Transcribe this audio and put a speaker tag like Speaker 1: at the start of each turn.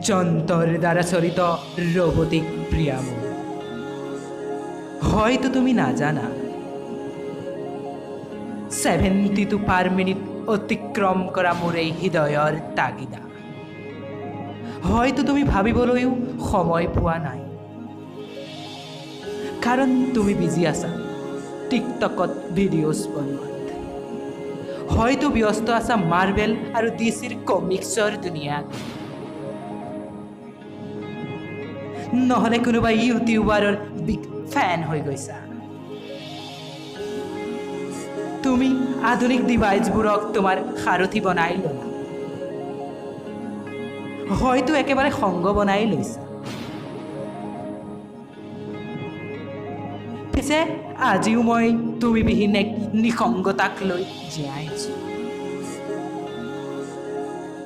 Speaker 1: যন্ত্ৰৰ দ্বাৰা চলিত ৰবটিক প্ৰিয়া মোৰ। হয়তো তুমি নাজানা, 72 পাৰ মিনিট অতিক্ৰম কৰা মোৰ এই হৃদয়ৰ তাগিদা। হয়তো তুমি ভাবিবলৈও সময় পোৱা নাই, কাৰণ তুমি বিজি আছা টিকটকত ভিডিঅ'ছ বনোৱাত। হয়তো ব্যস্ত আছা মাৰ্বেল আৰু ডিচিৰ কমিক্সৰ দুনিয়াত, নহ'লে কোনোবা ইউটিউবাৰৰ বিগ ফেন হৈ গৈছা। তুমি আধুনিক ডিভাইচবোৰক তোমাৰ সাৰথি বনাই ল'লা, হয়তো একেবাৰে সংগ বনাই লৈছা। পিছে আজিও মই তুমিবিহীন এক নিসংগতাক লৈ জীয়াই আছো।